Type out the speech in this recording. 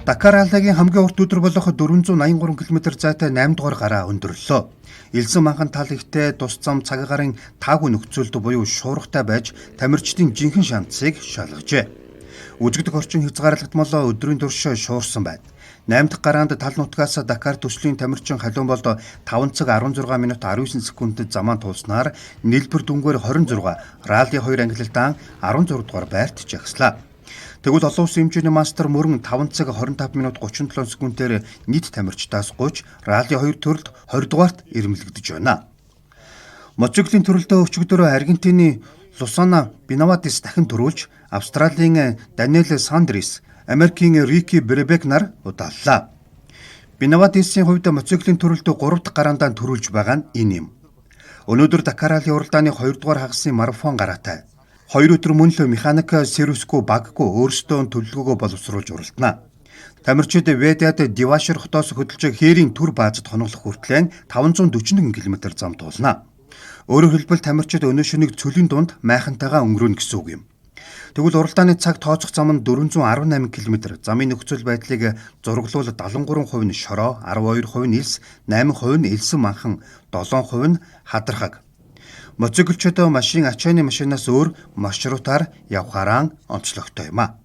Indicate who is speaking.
Speaker 1: Дакар раллигийн хамгийн урт өдөр болох 483 км зайтай 8 дугаар гараа өндөрлөө. Элсэн манхан тал ихтэй тус зам цаг агаарын таагүй нөхцөлд буюу шуургатай байж тамирчдын жинхэнэ шанцыг шалгажээ. Үзэгдэх орчин хязгаарлагдмал өдрийн турш шуурсан байна. 8 дахь гараанд тал нутгаас Дакар төслийн тамирчин Халуун болд 5 цаг 16 минут 19 секундэд замаан туулснаар нийлбэр дүнгээр 26, ралли 2 ангилалдаан 16 дугаар байрт жагслаа. Тэгвэл олон улсын хэмжээний мастер мөрөн 5 цаг 25 минут 37 секундээр нийт тамирчдаас 30, ралли 2 төрөлд 20 дугаарт ирмэлэгдэж байна. Мотоциклийн төрөлдөө өчигдөр Аргентины Лусана Бинавадис дахин төрүүлж, Австралийн Даниэл Сандрис, Америкийн Рики Бребек нар удааллаа. Бинавадисын хувьд мотоциклийн төрөлдөө 3 дахь гараандаа төрүүлж байгаа нь энэ юм. Өнөөдөр Дакар ралли уралдааны 2 дугаар хагасын марафон гараатай. 2 өдөр мөн л механик сервисгүй баггүй өөрсдөө төлөвлөгөөгөө боловсруулж уралдана. Тамирчид Ведад Дивашир хотоос хөдөлж Хээрийн төр баазад хоноглох хүртлээр 541 км зам туулна. Өөрөөр хэлбэл, тамирчид өнөө шөнөг цөлийн дунд майхантайгаа өнгөрөөнө гэсэн үг юм. Тэгвэл уралдааны цаг тооцох зам нь 418 км. Замын нөхцөл байдлыг зураглуул 73% нь шороо, 12% нь элс, 8% нь элсэн манхан, 7% нь хадархаг. Мотоциклчид машин ачааны машинаас өөр маршрутаар явахаараа онцлогтой юм а.